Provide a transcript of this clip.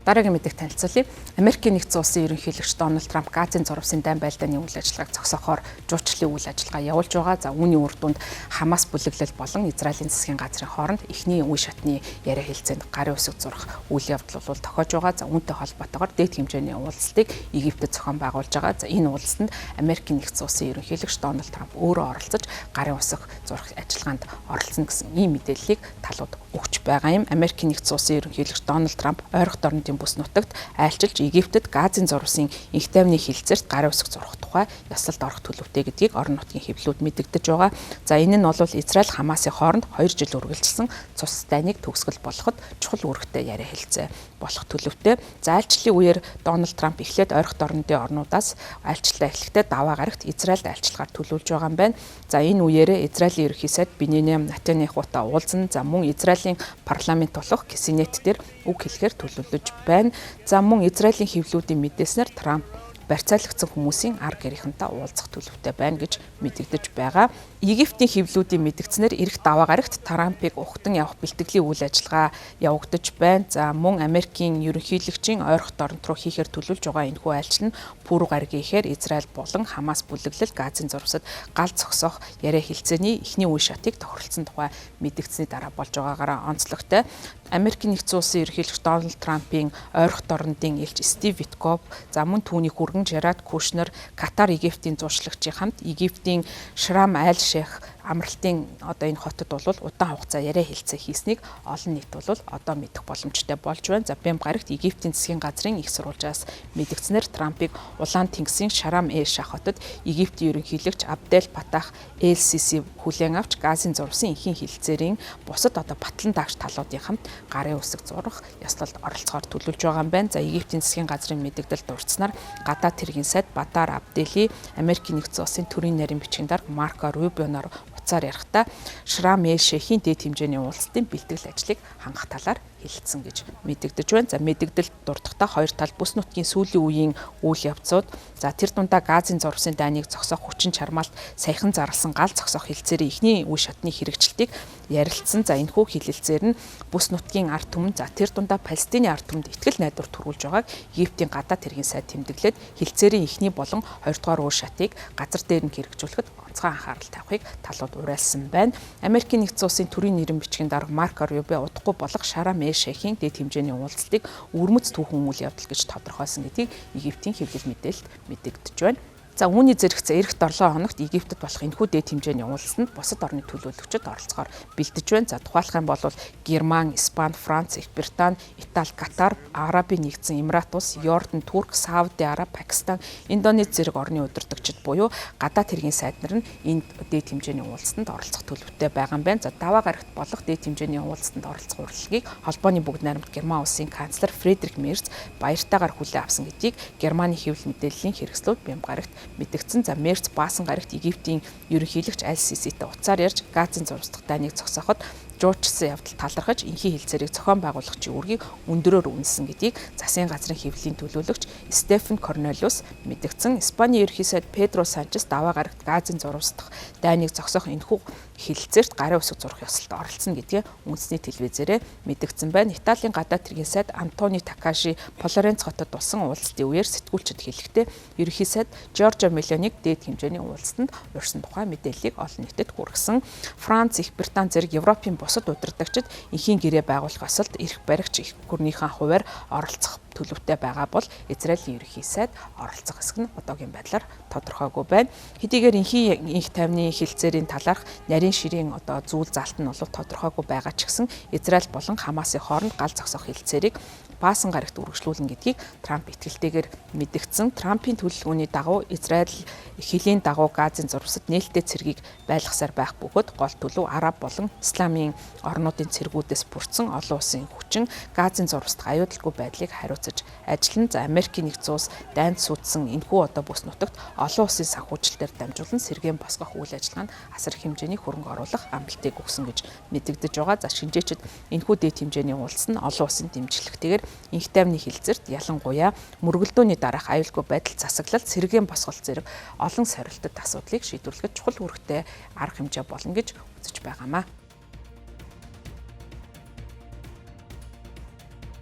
Дараагийн мэдээг танилцуулъя. Америкийн нэгдсэн улсын ерөнхийлөгч Дональд Трамп Газын зурвасын дайн байлдааны үйл ажиллагааг зогсоохоор жуулчлалын үйл ажиллагаа явуулж байгаа. За, үүний үр дүнд Хамас бүлэглэл болон Израилийн засгийн газрын хооронд эхний үе шатны яриа хэлцээнд гарын үсэг зурах үйл явдал бол тохиож байгаа. За, үүнтэй холбоотойгоор дээд хэмжээний уулзалтыг Египтэд зохион байгуулж байгаа. За, энэ уулзалтанд Америкийн нэгдсэн улсын ерөнхийлөгч Дональд Трамп өөрөө оролцож гарын үсэг зурах ажиллагаанд оролцоно гэсэн ийм мэдээллийг талууд өгч байгаа юм. Америкийн нэгдсэн улсын ерөнхийлөгч Дональд Трамп ойрхон орнуудын бүс нутагт айлчилж Египтэд Газын зурвасын энх тайвны хэлцээрт гарын үсэг зурах тухай ёслолд орох төлөвтэй гэдгийг орон нутгийн хэвлэлүүд мэдэгдэж байгаа. За, энэ нь бол Израиль Хамасын хооронд 2 жил үргэлжилсэн цус дайныг төгсгөл болгоход чухал үүрэгтэй яриа хэлцээ болох төлөвтэй. За, айлчлалын үеэр Дональд Трамп эхлээд ойрхон орнуудын орнуудаас айлчлалаа эхлэхдээ даваа гарагт Израильд айлчлахаар төлөвлөж байгаа юм байна. За, энэ үеэрээ Израилийн ерөнхий сайд Беньямин Нетаньяхутай уулзан, за, мөн Израилийн парламент болох Кнессет дээр үг хэлэхээр төлөвлөж байна. За, мөн Израилийн хэвлэлүүдийн мэдээлснээр Трамп барьцаалагдсан хүмүүсийн ар гэрийнхэнтэй уулзах төлөвтэй байна гэж мэдэгдэж байгаа. Египтийн хэвлэлүүдийн мэдэгдсэнээр ирэх даваа гарагт Трампыг угтан явах бэлтгэлийн үйл ажиллагаа явагдаж байна. За, мөн Америкийн ерөнхийлөгчийн ойрхот оронд руу хийхээр төлөвлөж байгаа энэхүү айлчлал нь пүрэв гарагийн ихээр Израиль болон Хамас бүлэглэл Газын зурвасад гал зогсоох яриа хэлцээний эхний үе шатыг тохиролцсон тухай мэдэгдсэний дараа болж байгаагаараа онцлогтой. Америкийн нэгдсэн улсын ерөнхийлөгч Дональд Трампын ойрхот орнодын элч Стив Виткофф, за, мөн түүний хүргэн Жаред Кушнер, Катар, Египтийн зуучлагчийн хамт Египтийн Шарм аль Шейх амралтын одоо энэ хотод бол удаан хугацаа яриа хэлцээ хийснийг олон нийт бол одоо мэдэх боломжтой болж байна. За, бямба гарагт Египтийн засгийн газрын их сурвалжаас мэдэгдсэнээр Трампыг Улаан тэнгисийн Шарм эль Шейх хотод Египтийн ерөнхийлөгч Абдел Фатах Эл Сиси хүлээн авч Газын зурвасын энхийн хэлцээрийн бусад одоо батлан даагч талуудын хамт гарын үсэг зурах ёслолд оролцохоор төлөвлөж байгаа юм байна. За, Египтийн засгийн газрын мэдэгдэл дурдсанаар гадаад хэргийн сайд Бадар Абдели Америкийн нэгдсэн улсын төрийн нарийн бичгийн дарга Марко Рубионоор утсаар ярихдаа Шарм эль Шейхийн дээд хэмжээний уулзалтын бэлтгэл ажлыг хангах талаар хэлэлцсэн гэж мэдэгдэж байна. За, мэдэгдэл дурдахдаа хоёр тал бүс нутгийн сүүлийн үеийн үйл явцууд, за, тэр дундаа Газын зурвасын дайныг зогсоох хүчин чармаалт саяхан зарласан гал зогсоох хэлцээрийн эхний үе шатны хэрэгжилтийг ярилцсан. За, энэхүү хэлэлцээр нь бүс нутгийн ард түмэн, за, тэр дундаа Палестины ард түмэнд итгэл найдвар төрүүлж байгааг Египтийн гадаад хэргийн сайд тэмдэглээд хэлцээрийн эхний болон хоёрдугаар үе шатыг газар дээр нь хэрэгжүүлэхэд онцгой анхаарал тавихыг талууд уриалсан байна. Америкийн нэгдсэн улсын төрийн нэрэн бичгийн дарга Марко Рубио удахгүй болох Шарм эль Шейхийн дээд хэмжээний уулзалтыг өвөрмөц түүхэн үйл явдал гэж тодорхойлсон гэдгийг Египтийн хэвлэл мэдээлэлд мэдэгдэж байна. За, үүний зэрэгцээ ирэх 7 хоногт Египтэд болох энэхүү дээд хэмжээний уулзалтанд бусад орны төлөөлөгчид оролцохоор бэлдэж байна. За, тухайлах юм бол Герман, Испани, Франц, Их Британи, Итали, Катар, Арабын нэгдсэн Эмират улс, Йордан, Турк, Сауди Араб, Пакистан, Индонез зэрэг орны удирдагчид буюу гадаад хэргийн сайд нар нь энэ дээд хэмжээний уулзалтанд оролцох төлөвтэй байгаа юм байна. За, даваа гарагт болох дээд хэмжээний уулзалтанд оролцох урилгыг холбооны бүгд найрамд Герман улсын канцлер Фредерик Мерц баяртайгаар хүлээн авсан гэдгийг Германы хэвлэл мэдээллийн хэрэгслүүд бямба гарагт мэдэгдсэн. За, Мерц баасан гарагт Египтийн ерөнхийлөгч Аль Сиситэй утсаар ярьж Газын зурвас дахь дайныг зогсооход жуулчилсан явдал талархаж энхийн хэлцээрийг зохион байгуулагчийн үүргийг өндөрөөр үнэлсэн гэдгийг засгийн газрын хэвлэлийн төлөөлөгч Стефан Корнелиус мэдэгдсэн. Испани ерөнхий сайд Педро Санчес даваа гарагт Газын зурвас дахь дайныг зогсоох энэхүү хэлцээрт гарын үсэг зурах ёслолд оролцсон гэдгээ үндэсний телевизээрээ мэдэгдсэн байна. Италийн гадаад хэргийн сайд Антони Такаши Флоренц хотод болсон уулзалтын үеэр сэтгүүлчид хэлэхдээ ерөнхий сайд Жоржо Мелониг дээд хэмжээний уулзалтанд урьсан тухай мэдээллийг олон нийтэд хүргэсэн. Франц, Их Британи зэрэг Европын бусад удирдагчид энхийн гэрээ байгуулах ёслолд эрх баригч эх гүрнийхэн хувиар оролцох төлөвтэй байгаа бол Израилийн ерөнхий сайд оролцох хэсэг нь одоогийн байдлаар тодорхойгүй байна. Хэдийгээр энхийн энх тайвны хэлцээрийн талаарх нарийн ширийн одоо зүйл заалт нь бол тодорхойгүй байгаа ч гэсэн Израиль болон Хамасын хооронд гал зогсоох хэлцээрийг баасан гарагт үргэлжлүүлнэ гэдгийг Трамп итгэлтэйгээр мэдэгдсэн. Трампын төлөвлөгөөний дагуу Израиль хилийн дагуу Газын зурвасад нээлттэй цэргийг байлгасаар байх бөгөөд гол төлөв Араб болон Исламын орнуудын цэргүүдээс бүрдсэн олон улсын хүчин Газын зурвас дахь аюулгүй байдлыг хариуцаж ажиллана. За, Америкийн нэгдсэн улс дайнд сүйдсэн энэхүү одоо бүс нутагт олон улсын санхүүжилтээр дамжуулан сэргээн босгох үйл ажиллагаа нь асар их хэмжээний хөрөнгө оруулах амлалтыг өгсөн гэж мэдэгдэж байгаа. За, шинжээчид энэхүү дээд хэмжээний уулзалт нь олон улсын дэмжлэгтэйгээр энх тайвны хэлцээрт ялангуяа мөргөлдөөний дараах аюулгүй байдал засаглал, сэргээн босголт зэрэг олон сорилтод асуудлыг шийдвэрлэхэд чухал үүрэгтэй арга хэмжээ болно гэж үзэж байгаамаа.